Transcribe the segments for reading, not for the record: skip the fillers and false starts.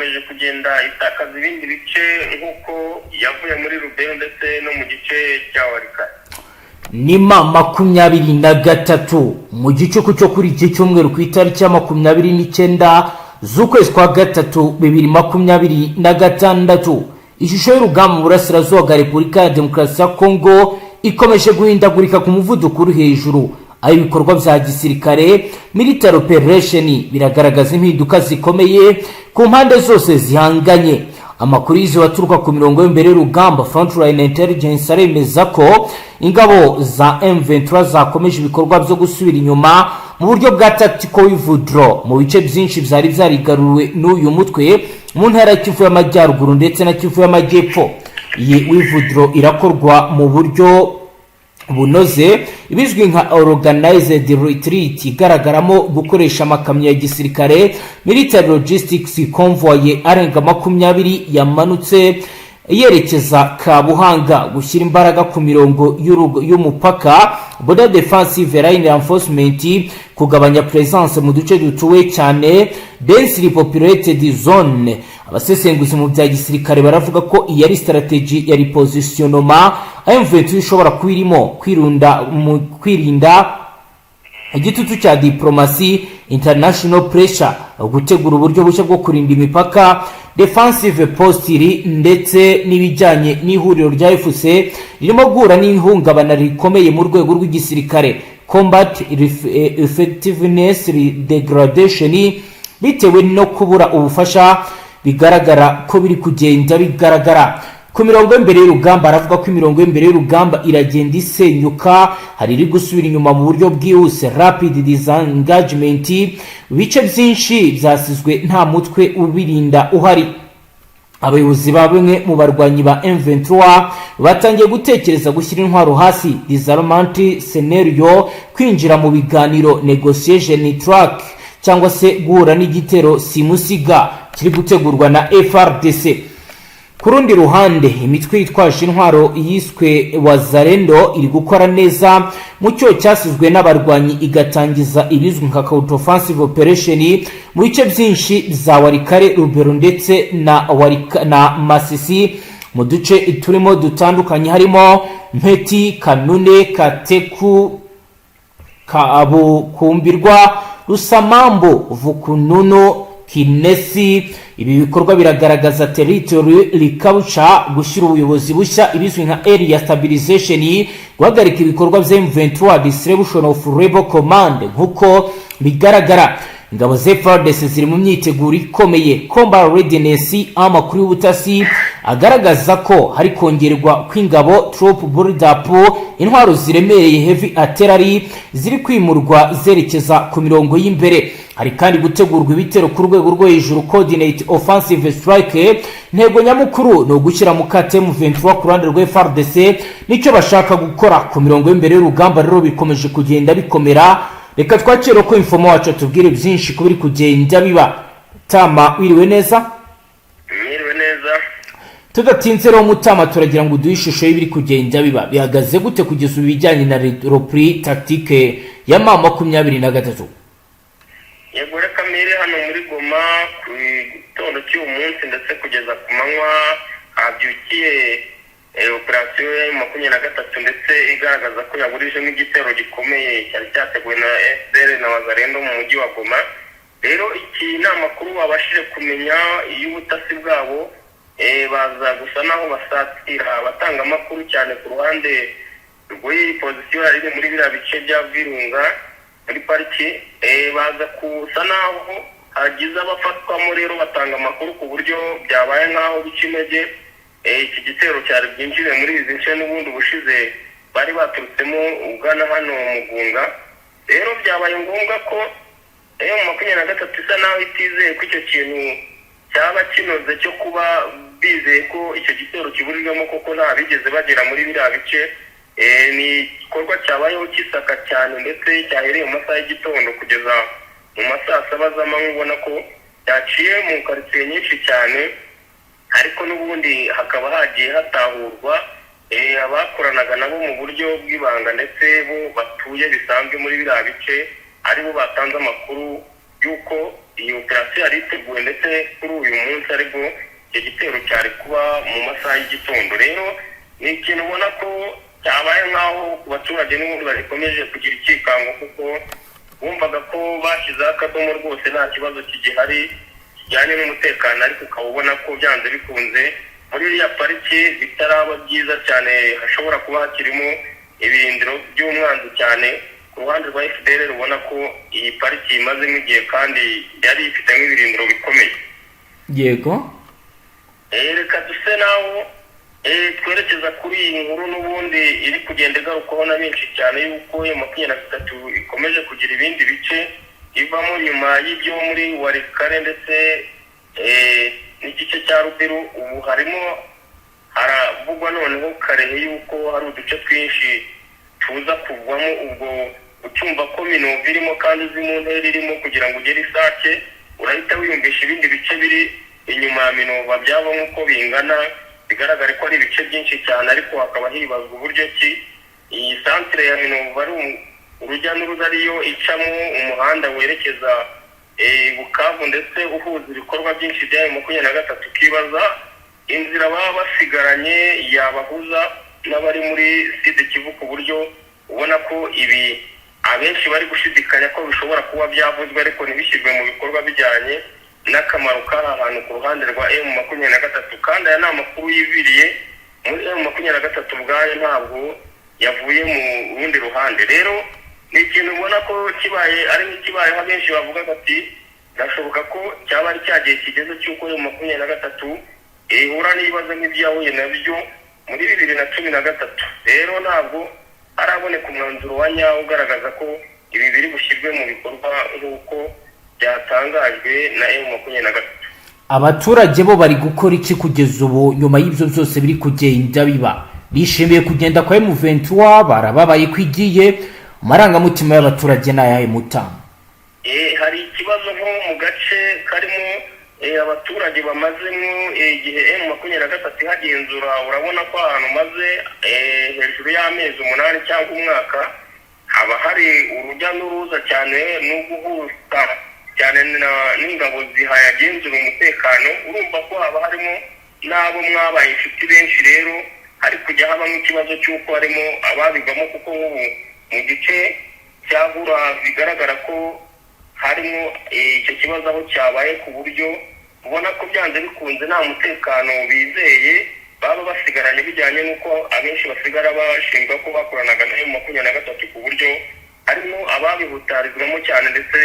Ikomeje kugenda itakaza ibindi bice nk'uko yavuye muri Rubero ndetse no mu gice cya Walikale. Ni M23 mu gicuku cyo kuri iki cyumweru, ku itariki ya 29 z'ukwezi kwa gatatu 2026. Ishusho y'urugamba mu burasirazuba bwa Repubulika ya Demokarasi ya Kongo ikomeje guhindagurika ku muvuduko uri hejuru, aho ibikorwa bya gisirikare, military operation, biragaragaza impinduka zikomeye ku mpande zose zihanganye. Amakuru yizewe aturuka ku mirongo y'imbere y'urugamba, frontline intelligence, aremeza ko ingabo za M23 zakomeje ibikorwa byo gusubira inyuma mu buryo bwa tactical withdraw mu bice byinshi byari byarigaruriwe n'uyu mutwe mu ntara ya Kivu y'Amajyaruguru ndetse na Kivu y'Amajyepfo. Iyi withdraw irakorwa mu buryo bunoze, ibizwi nka organized retreat, igaragaramo gukoresha amakamyo ya gisirikare, military logistics convoy, arenga 20 yamanutse yerekeza Kabuhanga, gushyira imbaraga ku mirongo y'umupaka, border defensive line reinforcement, kugabanya presence mu duce dutuwe cyane, densely populated zone. Abasesenguzi mu bya gisirikare baravuga ko iyi ari strategy ya repositionnement M23 ishobora kuba irimo kwirunda mu kwirinda igitutu cya diplomasi, international pressure, gutegura uburyo bushya bwo kurinda imipaka, defensive posture, ndetse n'ibijyanye n'ihuriro rya AFC ririmo guhura n'ihungabana rikomeye mu rwego rw'igisirikare, combat effectiveness degradation, bitewe no kubura ubufasha bigaragara ko biri kugenda bigaragara ku mirongo y'imbere y'urugamba. Aravuga ko imirongo y'imbere y'urugamba iragenda isenyuka, hari iri gusubira inyuma mu buryo bwihuse, rapid disengagement. Ibice byinshi byasizwe nta mutwe ubirinda uhari. Abayobozi ba bamwe mu barwanyi ba M23 batangiye gutekereza gushyira intwaro hasi, disarmament scenario, kwinjira mu biganiro, negotiation track, cyangwa se guhura n'igitero simusiga kiri gutegurwa na FARDC. Ku rundi ruhande, imitwe yitwaje intwaro yiswe Wazalendo iri gukora neza mu cyo cyasizwe n'abarwanyi, igatangiza ibizwi nka counter offensive operation mu bice byinshi bya Walikale, Rubero ndetse na Masisi, mu duce turimo dutandukanye harimo Mpeti, Kanune, Kateku, Kabukumbirwa, Rusamambo, Vukununu, Kinesi. Ibi bikorwa biragaragaza territory recapture, gushyira ubuyobozi bushya, ibizwi nka area stabilization, guhagarika ibikorwa bya M23, disruption of rebel command. Nk'uko bigaragara, ingabo za FARDC ziri mu myiteguro ikomeye, combat readiness. Amakuru y'ubutasi agaragaza ko hari kongerwa kw'ingabo, troop build up, intwaro ziremereye, heavy artillery, ziri kwimurwa zerekeza ku mirongo y'imbere. Hari kandi gutegurwa ibitero ku rwego rwo hejuru, coordinate offensive strike. Intego nyamukuru ni ugushyira mu kato M23 ku ruhande rwa FARDC, nicyo bashaka gukora ku mirongo y'imbere y'urugamba. Rero bikomeje kugenda bikomera. Reka twakire ko informer wacu atubwire byinshi ku biri kugenda biba. Tama, wiriwe neza? Mwiriwe neza. Tudatinze rero, Mutama, turagira ngo uduhe ishusho y'ibiri kugenda biba. Bihagaze gute kugeza ubu ibijyanye na repli tactique ya M23? Yego, reka mbere hano muri Goma ku gitondo cy'uyu munsi ndetse kugeza ku manywa habyukiye operasiyo ya 23, ndetse igaragaza ko yaburijemo igitero gikomeye cyari cyateguwe na FDLR na Wazalendo mu mujyi wa Goma. Rero iki ni amakuru babashije kumenya y'ubutasi bwabo, baza gusa naho basatira abatangamakuru cyane ku ruhande rw'iyi pozisiyo yari iri muri biriya bice bya Virunga muri pariki, baza kusa naho hagize abafatwamo. Rero batanga amakuru ku buryo byabaye nk'aho bica intege iki gitero cyari bwinjire muri izi nce n'ubundi ubushize bari baturutsemo ugana hano Mugunga. Rero byabaye ngombwa ko M23 isa naho itizeye ko icyo kintu cyaba kinoze cyo kuba bizeye ko icyo gitero kiburirwamo, koko nta bigeze bagera muri biriya bice. Ni igikorwa cyabayeho kisaka cyane, ndetse cyahereye mu masaha y'igitondo kugeza mu ma saa saba z'amanywa, ubona ko cyaciye mu karitsiye nyinshi cyane, ariko n'ubundi hakaba hagiye hatahurwa abakoranaga nabo mu buryo bw'ibanga, ndetse bo batuye bisanzwe muri biriya bice, aribo batanze amakuru y'uko iyi operasiyo yari iteguwe, ndetse kuri uyu munsi. munsi, aribwo icyo gitero cyari kuba mu masaha y'igitondo. Rero ni ikintu ubona ko cyabaye nk'aho ku baturage n'ubundi bagikomeje kugira icyikango, kuko bumvaga ko bashyizeho akadomo rwose, nta kibazo kigihari kijyanye n'umutekano, ariko ukaba ubona ko byanze bikunze muri iriya pariki bitaraba byiza cyane, hashobora kuba hakirimo ibirindiro by'umwanzi, cyane ku ruhande rwa FDLR. Ubona ko iyi pariki imazemo igihe kandi yari ifitemo ibirindiro bikomeye. Reka duse naho twerekeza kuri iyi nkuru n'ubundi iri kugenda igarukwaho na benshi cyane, yuko M23 ikomeje kugira ibindi bice ivamo nyuma y'ibyo muri Walikale ndetse n'igice cya Lubero. Ubu harimo haravugwa noneho Kalehe, yuko hari uduce twinshi tuza kuvamo. Ubwo ucyumva ko Minova irimo kandi uzi mu ntera irimo kugira ngo ugere Isake, urahita wiyumvisha ibindi bice biri inyuma ya Minova byaba nk'uko bingana. Bigaragare ko ari ibice byinshi cyane, ariko hakaba hibazwa uburyo ki iyi santire ya Minova ari urujya n'uruza, ariyo icamo umuhanda werekeza Bukavu ndetse uhuza ibikorwa byinshi bya M23, ukibaza inzira baba basigaranye yabahuza n'abari muri Sud Kivu, ku buryo ubona ko ibi abenshi bari gushidikanya ko bishobora kuba byavuzwe ariko ntibishyirwe mu bikorwa, bijyanye n'akamaro k'aha hantu ku ruhande rwa M23. Kandi aya ni amakuru yiviriye muri M23 ubwayo, ntabwo yavuye mu rundi ruhande. Rero ni ikintu ubona ko kibaye ari nk'ikibayeho, abenshi bavugaga ati birashoboka ko cyaba ari cya gihe kigeze cy'uko M23 ihura n'ibibazo nk'ibyo yahuye nabyo muri 2013. Rero ntabwo haraboneka umwanzuro wa nyawo ugaragaza ko ibi biri bushyirwe mu bikorwa nk'uko byatangajwe na M23. Abaturage bo bari gukora iki kugeza ubu nyuma y'ibyo byose biri kugenda biba? Bishimiye kugenda kwa M23? Barababaye ko igiye? Amarangamutima y'abaturage ni ayahe, Mutama? Hari ikibazo nko mu gace karimo abaturage bamazemo igihe M23 ihagenzura. Urabona ko ahantu maze hejuru y'amezi 8 cyangwa umwaka haba hari urujya n'uruza cyane no guhuza cyane n'ingabo zihayagenzura umutekano. Urumva ko haba harimo n'abo mwabaye inshuti benshi. Rero hari kujya habamo ikibazo cy'uko harimo ababigwamo, kuko nk'ubu mu gice cya Hura bigaragara ko harimo icyo kibazo aho cyabaye, ku buryo ubona ko byanze bikunze nta mutekano bizeye baba basigaranye, bijyanye n'uko abenshi basigara bashinjwa ko bakoranaga na M23, ku buryo harimo ababihutarizwamo cyane ndetse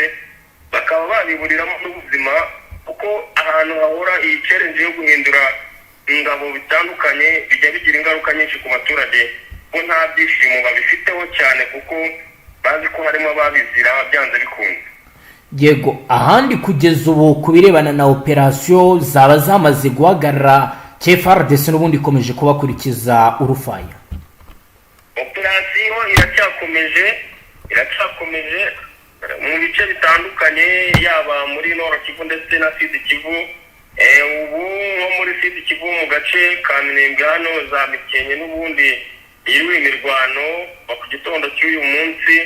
bakaba babiburiramo n'ubuzima, kuko ahantu hahora iyi challenge yo guhindura ingabo bitandukanye bijya bigira ingaruka nyinshi ku baturage, bo nta byishimo babifiteho cyane, kuko bazi ko harimo ababizira byanze bikunze. Yego, ahandi kugeza ubu ku birebana na operasiyo zaba zamaze guhagarara, FARDC n'ubundi ikomeje kubakurikiza urufaya? Operasiyo iracyakomeje, iracyakomeje mu bice bitandukanye, yaba muri Nord Kivu ndetse na Sud Kivu. Ubu nko muri Sud Kivu, mu gace ka Minembwe hano za Mikenke, n'ubundi yiriwe imirwano ku gitondo cy'uyu munsi,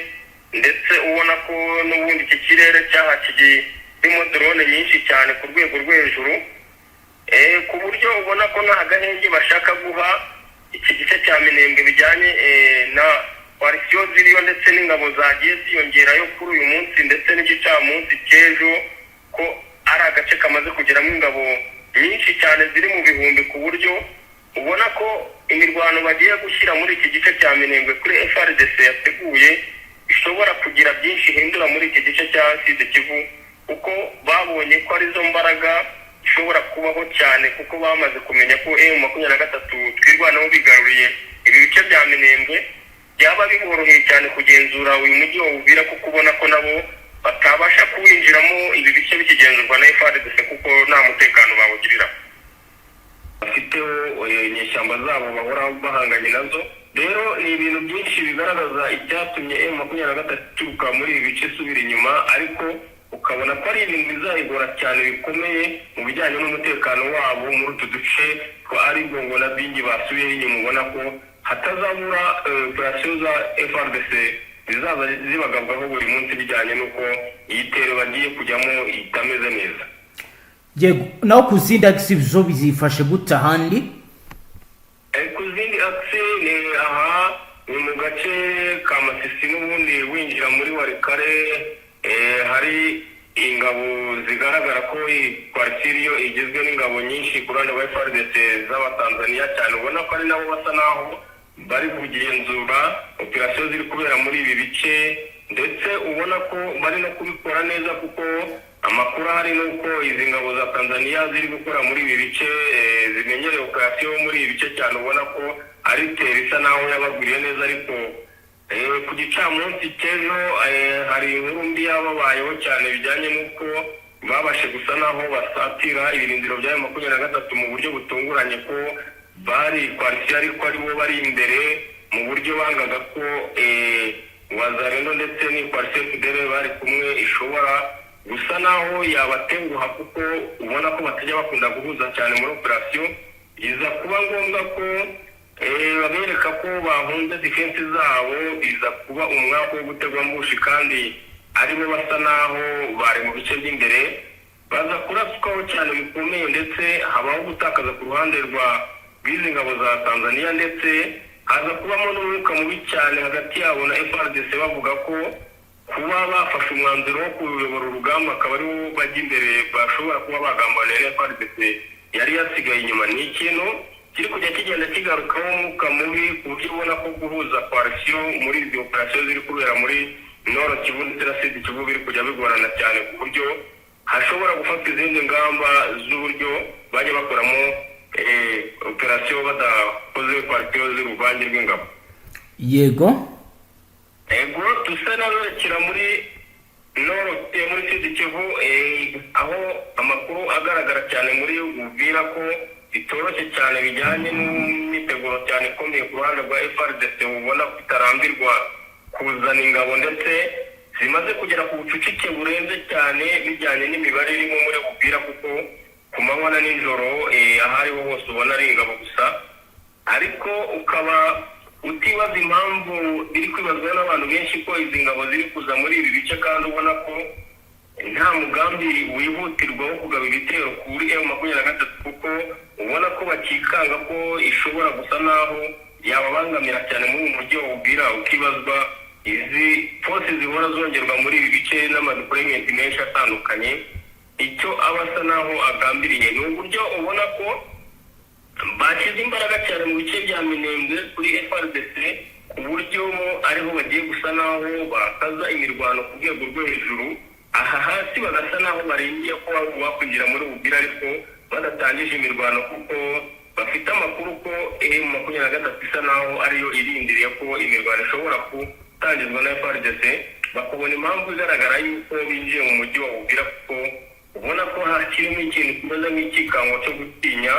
ndetse ubona ko n'ubundi iki kirere cyaha kirimo drone nyinshi cyane ku rwego rwo hejuru, ku buryo ubona ko nta gahenge bashaka guha iki gice cya Minembwe, bijyanye na coalition ziriyo ndetse n'ingabo zagiye ziyongerayo kuri uyu munsi ndetse n'igicamunsi cy'ejo, ko ari agace kamaze kugeramo ingabo nyinshi cyane ziri mu bihumbi, ku buryo ubona ko imirwano bagiye gushyira muri iki gice cya Minembwe kuri FARDC yateguye ishobora kugira byinshi ihindura muri iki gice cya Sud Kivu, kuko babonye ko arizo mbaraga ishobora kubaho cyane, kuko bamaze kumenya ko M23 Twirwaneho bigaruriye ibi bice bya Minembwe, byaba biboroheye cyane kugenzura uyu mujyi wa Uvira, kuko ubona ko nabo batabasha kuwinjiramo ibi bice bikigenzurwa na FARDC, kuko nta mutekano bawugirira bafiteho inyeshyamba zabo bahora bahanganye nazo. Rero ni ibintu byinshi bigaragaza icyatumye M23 ituruka muri ibi bice isubira inyuma, ariko ukabona ko ari ibintu bizayigora cyane bikomeye mu bijyanye n'umutekano wabo muri utu duce twa Arigongo na Bingi basubiyeho inyuma. Ubona ko hatazabura operasiyo za FARDC zizaza zibagabwaho buri munsi, bijyanye n'uko iyi tero bagiye kujyamo itameze neza. Yego, naho ku zindi axes zo bizifashe gute ahandi? Ku zindi axes ni aha, ni mu gace ka Masisi n'ubundi winjira muri Walikale, hari ingabo zigaragara ko iyi coalition igizwe n'ingabo nyinshi ku ruhande rwa FARDC z'Abatanzaniya cyane, ubona ko ari nabo basa naho bari kugenzura operasiyo ziri kubera muri ibi bice, ndetse ubona ko bari no kubikora neza, kuko amakuru ahari ni uko izi ngabo za Tanzania ziri gukora muri ibi bice, zimenyereye operasiyo muri ibi bice cyane, ubona ko ari terrain isa naho yabagwiriye neza. Ariko ku gicamunsi cy'ejo hari inkuru mbi yababayeho cyane bijyanye n'uko babashe gusa naho basatira ibirindiro bya M23 mu buryo butunguranye, ko bari coalition ariko aribo bari imbere mu buryo bangaga ko Wazalendo ndetse ni coalition FDLR bari kumwe ishobora gusa naho yabatenguha, kuko ubona ko batajya bakunda guhuza cyane muri operasiyo. Iza kuba ngombwa ko babereka ko bahunze defense zabo, iza kuba umwaka wo gutegwa ambush, kandi aribo basa naho bari mu bice by'imbere, baza kuraswaho cyane bikomeye, ndetse habaho gutakaza ku ruhande rwa rw'izi ngabo za Tanzania, ndetse haza kubamo n'umwuka mubi cyane hagati yabo na FARDC, bavuga ko kuba bafashe umwanzuro wo kuyobora urugamba akaba ariwo bajya imbere bashobora kuba bagambaniye na FARDC yari yasigaye inyuma. Ni ikintu kiri kujya kigenda kigarukaho umwuka mubi, ku buryo ubona ko guhuza coalition muri izi operasiyo ziri kubera muri Nord Kivu ndetse na Sud Kivu biri kujya bigorana cyane, ku buryo hashobora gufatwa izindi ngamba z'uburyo bajya bakoramo operasiyo badakoze coalition z'uruvange rw'ingabo. Ego, dusa n'aberekera muri Nord, muri Sud Kivu, aho amakuru agaragara cyane muri Uvira ko bitoroshye cyane bijyanye n'imyiteguro cyane ikomeye ku ruhande rwa FARDC, ubona ko itarambirwa kuzana ingabo, ndetse zimaze kugera ku bucucike burenze cyane bijyanye n'imibare irimo muri Uvira, kuko ku manywa na nijoro, aho ariho hose ubona ari ingabo gusa. Ariko ukaba utibaza impamvu biri kwibazwa n'abantu benshi ko izi ngabo ziri kuza muri ibi bice kandi ubona ko nta mugambi wihutirwa wo kugaba ibitero kuri M23, kuko ubona ko bakikanga ko ishobora gusa naho yababangamira cyane muri uyu mujyi wa Uvira. Ukibazwa izi force zihora zongerwa muri ibi bice n'amadeployment menshi atandukanye, icyo aba asa naho agambiriye. Ni uburyo ubona ko bashyize imbaraga cyane mu bice bya Minembwe kuri FARDC, ku buryo mo ariho bagiye gusa naho bakaza imirwano ku rwego rwo hejuru, aha hasi bagasa naho barindiye ko bakwinjira muri Uvira ariko badatangije imirwano, kuko bafite amakuru ko M23 isa naho ariyo irindiriye ko imirwano ishobora gutangizwa na FARDC, bakabona impamvu igaragara yuko binjiye mu mujyi wa Uvira, kuko ubona ko hakirimo ikintu kimeze nk'ikikango cyo gutinya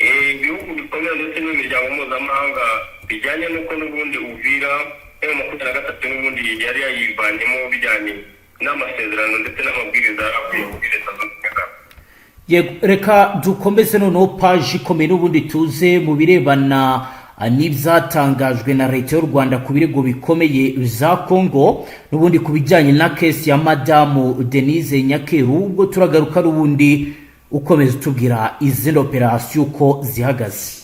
ibihugu bikomeye ndetse n'imiryango mpuzamahanga, bijyanye n'uko n'ubundi Uvira M23 n'ubundi yari yayivanyemo bijyanye n'amasezerano ndetse n'amabwiriza akuye muri Leta Zunze Ubumwe za Yego, reka dukomeze noneho paji ikomeye n'ubundi, tuze mu birebana n'ibyatangajwe na Leta y'u Rwanda ku birego bikomeye za Kongo, n'ubundi ku bijyanye na case ya Madamu Denise Nyakeru. Ubwo turagaruka n'ubundi ukomeza utubwira izindi operasiyo uko zihagaze.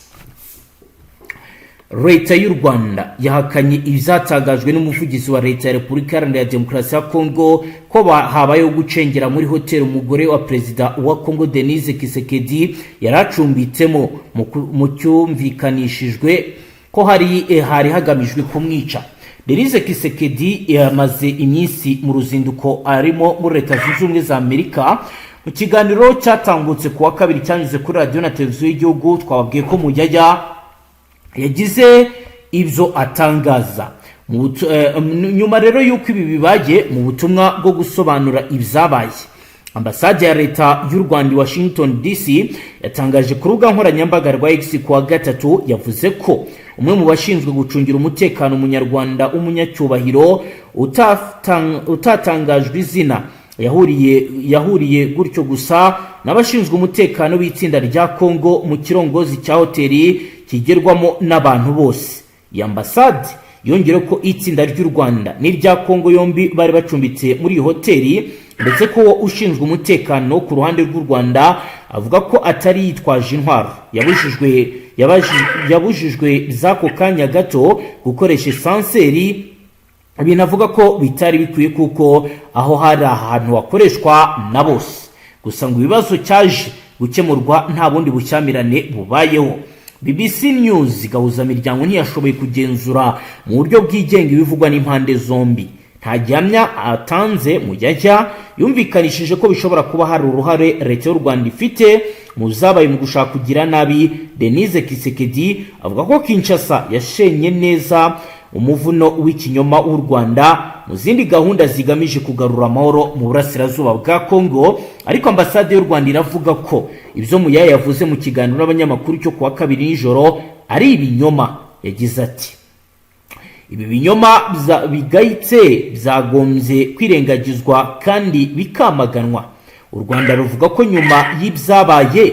Leta y'u Rwanda yahakanye ibyatangajwe n'umuvugizi wa Leta ya Repubulika Iharanira Demokarasi ya Kongo ko habayeho gucengera muri hoteli umugore wa perezida wa Kongo Denise Tshisekedi yari acumbitsemo, mu cyumvikanishijwe ko hari hagamijwe kumwica. Denise Tshisekedi yamaze iminsi mu ruzinduko arimo muri Leta Zunze Ubumwe za Amerika. Mu kiganiro cyatambutse ku wa kabiri cyanyuze kuri radiyo na televiziyo y'igihugu, twababwiye ko Muyaya yagize ibyo atangaza. Nyuma rero y'uko ibi bibaye, mu butumwa bwo gusobanura ibyabaye, Ambasade ya Leta y'u Rwanda i Washington DC yatangaje ku rubuga nkoranyambaga rwa X ku wa gatatu, yavuze ko umwe mu bashinzwe gucungira umutekano Umunyarwanda w'umunyacyubahiro utatangajwe izina yahuriye gutyo gusa n'abashinzwe umutekano w'itsinda rya Congo mu kirongozi cya hoteli kigerwamo n'abantu bose. Iyi ambasade yongeyeho ko itsinda ry'u Rwanda n'irya Congo yombi bari bacumbitse muri iyi hoteli. Ndetse ko ushinzwe umutekano ku ruhande rw'u Rwanda avuga ko atari yitwaje intwaro, yabujijwe z'ako kanya gato gukoresha ascenseur, ibintu avuga ko bitari bikwiye kuko aho hari ahantu hakoreshwa na bose. Gusa ngo ibibazo cyaje gukemurwa nta bundi bushyamirane bubayeho. BBC News Gahuzamiryango ntiyashoboye kugenzura mu buryo bwigenga ibivugwa n'impande zombi. Nta gihamya atanze. Muyaya yumvikanishije ko bishobora kuba hari uruhare leta y'u Rwanda ifite mu zabaye mu gushaka kugira nabi Denise Tshisekedi. Avuga ko Kinshasa yashenye neza umuvuno w'ikinyoma w'u Rwanda mu zindi gahunda zigamije kugarura amahoro mu burasirazuba bwa Congo. Ariko ambasade y'u Rwanda iravuga ko ibyo Muyaya yavuze mu kiganiro n'abanyamakuru cyo kuwa kabiri nijoro ari ibinyoma. Yagize ati: "Ibi binyoma bigayitse byagombye kwirengagizwa kandi bikamaganwa." U Rwanda ruvuga ko nyuma y'ibyabaye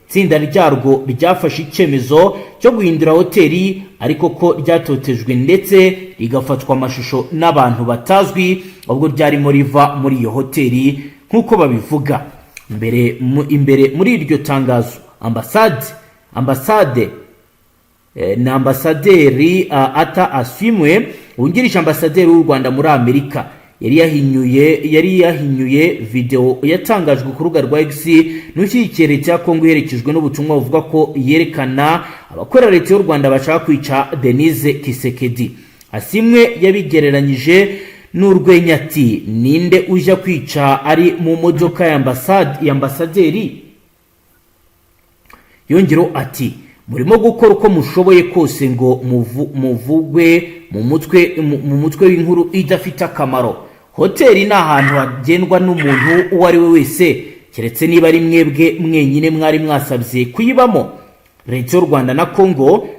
itsinda ryarwo ryafashe icyemezo cyo guhindura hoteli, ariko ko ryatotejwe ndetse rigafatwa amashusho n'abantu batazwi ubwo ryarimo riva muri iyo hoteli nk'uko babivuga. Mbere imbere muri iryo tangazo, ambasade na ambasaderi Arthur Asiimwe wungirije ambasaderi w'u Rwanda muri Amerika yari yahinyuye video yatangajwe ku rubuga rwa X n'ushyigikiye leta ya Kongo, iherekejwe n'ubutumwa buvuga ko yerekana abakorera leta y'u Rwanda bashaka kwica Denise Tshisekedi. Asiimwe yabigereranyije n'urwenya, ati: "Ninde ujya kwica ari mu modoka ya ambasaderi?" Yongeraho ati: "Murimo gukora uko mushoboye kose ngo muvugwe mu mutwe w'inkuru idafite akamaro. Hoteli ni ahantu hagendwa n'umuntu uwo ari we wese, keretse niba ari mwebwe mwenyine mwari mwasabye kuyibamo." Leta y'u Rwanda na Congo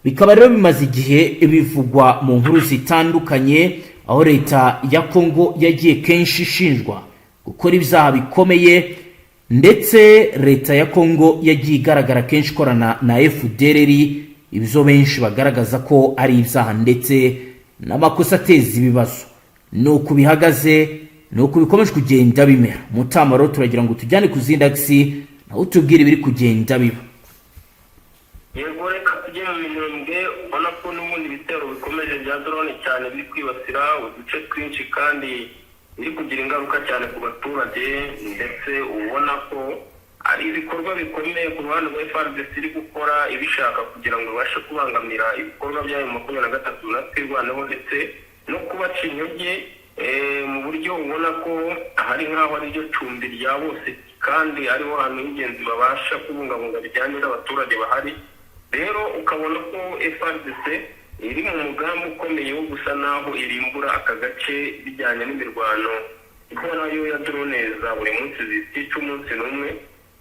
bikaba rero bimaze igihe bivugwa mu nkuru zitandukanye, aho leta ya Congo yagiye kenshi ishinjwa gukora ibyaha bikomeye, ndetse leta ya Congo yagiye igaragara kenshi ikorana na FDLR, ibyo benshi bagaragaza ko ari ibyaha ndetse n'amakosa ateza ibibazo. Ni uku bihagaze, ni uku bikomeje kugenda bimera. Mutamaro, turagira ngo tujyane ku zindi axes, nawe utubwire ibiri kugenda biba. Yego, reka tujye mu Minembwe. Ubona ko n'ubundi ibitero bikomeje bya drone cyane biri kwibasira uduce twinshi kandi biri kugira ingaruka cyane ku baturage, ndetse ubona ko ari ibikorwa bikomeye ku ruhande rwa FARDC iri gukora ibishaka kugira ngo ibashe kubangamira ibikorwa byayo 23 na Twirwaneho, ndetse no kubaca intege mu buryo ubona ko ahari nk'aho ari ryo cumbi rya bose kandi ariho hantu h'ingenzi babasha kubungabunga bijyanye n'abaturage bahari. Rero ukabona ko FARDC iri mu mugambi ukomeye wo gusa naho irimbura aka gace bijyanye n'imirwano ihorayo ya drone za buri munsi zitica umunsi n'umwe.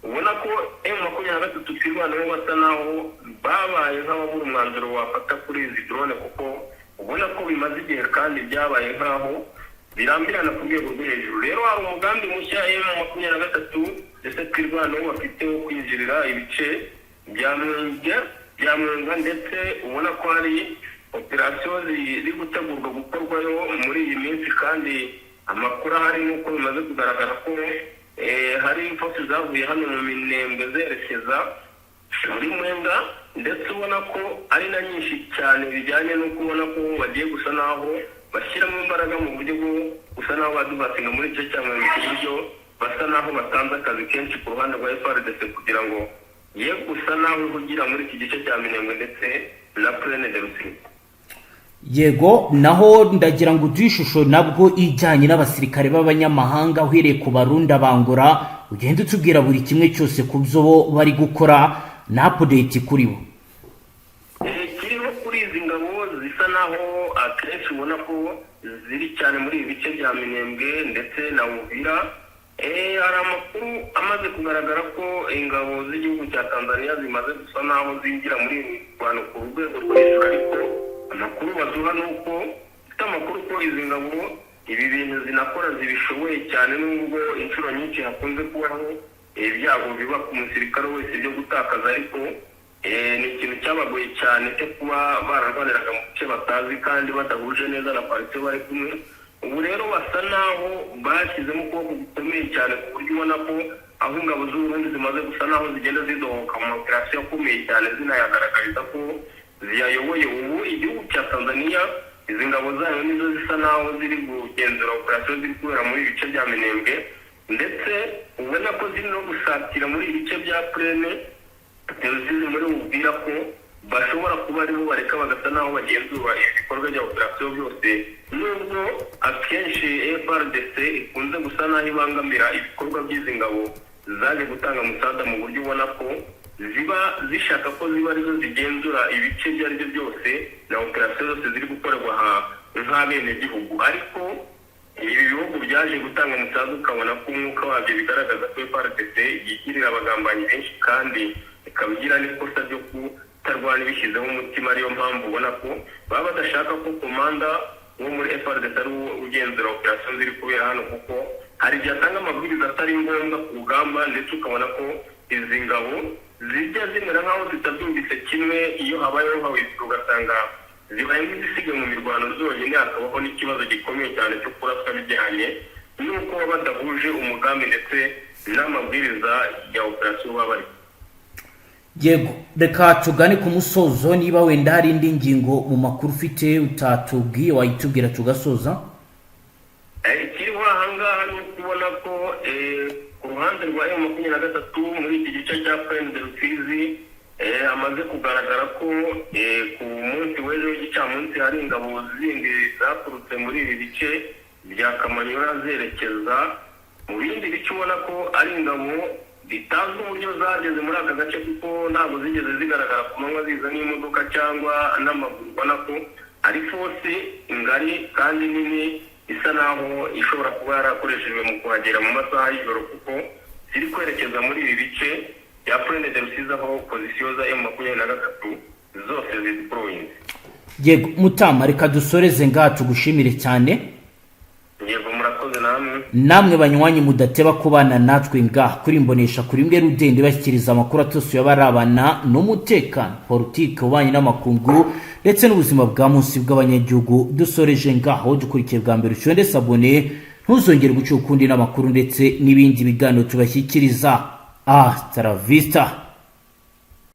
Ubona ko M23 Twirwaneho basa naho babaye nk'ababura umwanzuro wafata kuri izi drone, kuko ubona ko bimaze igihe kandi byabaye nk'aho birambirana ku rwego rwo hejuru. Rero hari umugambi mushya M23 ndetse Twirwaneho bafite wo kwinjirira ibice bya Mwenga, ndetse ubona ko hari operasiyo ziri gutegurwa gukorwayo muri iyi minsi. Kandi amakuru ahari ni uko bimaze kugaragara ko hari force zavuye hano mu Minembwe zerekeza muri Mwenga, ndetse ubona ko ari na nyinshi cyane, bijyanye n'uko ubona ko bagiye gusa naho bashyiramo imbaraga mu buryo bwo gusa naho badubasinga muri icyo cya Mwenga, ku buryo basa naho batanze akazi kenshi ku ruhande rwa FARDC kugira ngo ye gusa naho ihugira muri iki gice cya Minembwe ndetse na Plaine de Rusizi. Yego, naho ndagira ngo uduhe ishusho nabwo ijyanye n'abasirikare b'abanyamahanga, uhereye ku Barundi, Bangora, ugende utubwira buri kimwe cyose ku byo bo bari gukora na update kuri bo. Kiriho kuri izi ngabo zisa naho akenshi ubona ko ziri cyane muri ibi bice bya Minembwe ndetse na Uvira. Hari amakuru amaze kugaragara ko ingabo z'igihugu cya Tanzania zimaze gusa naho zinjira muri iyi mirwano ku rwego rwo hejuru, ariko amakuru baduha ni uko dufite amakuru ko izi ngabo ibi bintu zinakora zibishoboye cyane, nubwo inshuro nyinshi hakunze kubaho ibyago biba ku musirikare wese byo gutakaza, ariko ni ikintu cyabagoye cyane cyo kuba bararwaniraga mu bice batazi kandi badahuje neza na parite bari kumwe. Ubu rero basa naho bashyizemo ukuboko gukomeye cyane, ku buryo ubona ko aho ingabo z'Uburundi zimaze gusa naho zigenda zidohoka mu ma opérations akomeye cyane, zinayagaragariza ko ziyayoboye. Ubu igihugu cya Tanzania, izi ngabo zayo nizo zisa naho ziri kugenzura opérations ziri kubera muri ibi bice bya Minembwe, ndetse ubona ko ziri no gusatira muri ibi bice bya Plaine ziri muri Bubwira, ko bashobora kuba aribo bareka bagasa naho bagenzura ibikorwa bya opération byose, nubwo akenshi FARDC ikunze gusa naho ibangamira ibikorwa by'izi ngabo zaje gutanga umusada, mu buryo ubona ko ziba zishaka ko ziba arizo zigenzura ibice ibyo ari byo byose na opération zose ziri gukorerwa aha nk'abenegihugu. Ariko ibi bihugu byaje gutanga umusanzu, ukabona ko umwuka wabyo bigaragaza ko FARDC yigirira abagambanyi benshi, kandi ikaba igira n'ikosa ryo kutarwana ibishyizeho umutima. Ariyo mpamvu ubona ko baba badashaka ko commander wo muri FARDC ari wo ugenzura opération ziri kubera hano, kuko hari igihe atanga amabwiriza atari ngombwa ku rugamba, ndetse ukabona ko izi ngabo zijya zimera nk'aho zitabyumvise kimwe. Iyo habayeho nka witwa, ugasanga zibaye nk'izisigaye mu mirwano zonyine, hakabaho n'ikibazo gikomeye cyane cyo kuraswa, bijyanye n'uko baba badahuje umugambi ndetse n'amabwiriza ya opération baba bari. Yego, reka tugane ku musozo. Niba wenda hari indi ngingo mu makuru ufite utatubwiye, wayitubwira tugasoza. Ikiriho ahangaha ni ukubona ko ku ruhande rwa M23 muri iki gice cya Plaine de Rusizi, hamaze kugaragara ko ku munsi w'ejo w'igicamunsi hari ingabo zindi zaturutse muri ibi bice bya Kamanyola zerekeza mu bindi bice. Ubona ko ari ingabo bitazwi uburyo zageze muri aka gace, kuko ntabwo zigeze zigaragara ku manywa ziza n'imodoka cyangwa n'amaguru. Ubona ko ari force ngari kandi nini, isa naho ishobora kuba yarakoreshejwe mu kuhagera mu masaha y'ijoro, kuko ziri kwerekeza muri ibi bice bya Plaine de Rusizi, aho position za M23 zose zideployinze. Yego mutama, reka dusoreze ngaha, tugushimire cyane. Yego, murakoze namwe. Namwe banywanyi mudateba kubana natwe ngaha kuri imbonesha kuri imwe rudende, bashyikiriza amakuru atosuye abarabana n'umutekano, politiki, ububanyi n'amakungu ndetse n'ubuzima bwa munsi bw'abanyagihugu. Dusoreje ngaho. Dukurikiye bwa mbere, ushonde s'abonner, ntuzongere guca ukundi n'amakuru ndetse n'ibindi biganiro tubashyikiriza. Hasta la vista.